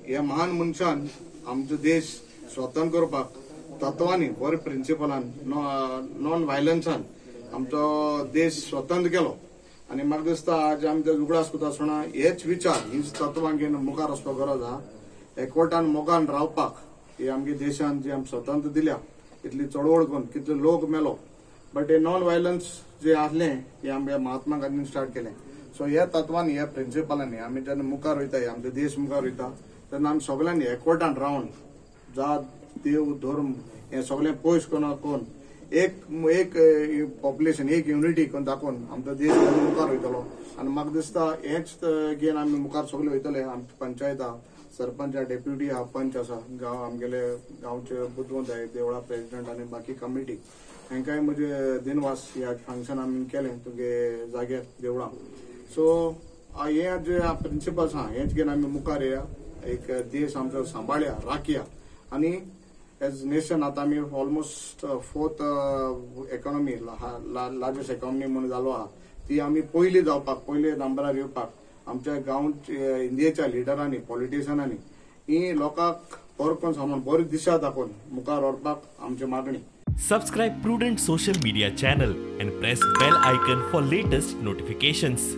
हे महान मनशान आमचो देश स्वतंत्र करपाक तत्वांनी, बरे प्रिंसिपलान, नॉन व्हायलन्सान आमचो देश स्वतंत्र केलो. आनी म्हाका दिसता आज आमी ते उगडास करता आसतना हेच विचार, हीच तत्वां घेवन मुखार वचपाक गरज आहा. एकवटान मोगान रावपाक ही आमगे देशान जी आमकां स्वतंत्र दिल्या, इतली चळवळ करून कितले लोक मेलो, बट हे नॉन व्हायलन्स जे आसलें हे आमगे महात्मा गांधीन स्टार्ट केलें. सो ह्या तत्वांनी, ह्या प्रिंसिपलांनी आमी जेन्ना मुखार वयता, आमचो देश मुखार वयता तेन्ना आमी सगळ्यांनी एकवटान रावन जात, देव, धर्म हें सगळें पयस करून एक एक पॉप्युलेशन, एक युनिटी करून दाखोवन आमचो देश मुखार वयतलो. आनी म्हाका दिसता हेंच घेवन आमी मुखार सगळे वयतले. आमची पंचायत आहा, सरपंच आहा, डेप्युटी आहा, पंच आसा, गांव आमगेले गांवचे बुदवंत आहा, देवळा प्रेसिडेंट आनी बाकी कमिटी, हांकांय म्हजे दिनवास ह्या फंक्शन आमी केलें तुगे जाग्यार देवळां. सो हे जे प्रिंसिपल्स आहा हेच घेवन आमी मुखार येया, एक देश आमचो सांबाळया, राखया. आनी एज नेशन आतां आमी almost fourth economy, largest economy म्हणून जालो आहा, ती आमी पयली जावपाक, पयले नंबरार येवपाक आमच्या गांवच्या इंडियेच्या लिडरांनी, पॉलिटिशियनांनी ही लोकांक बरो करून सांगून बरी दिशा दाखोवन मुखार व्हरपाक आमची मागणी. Subscribe Prudent social media channel and press bell icon for latest notifications.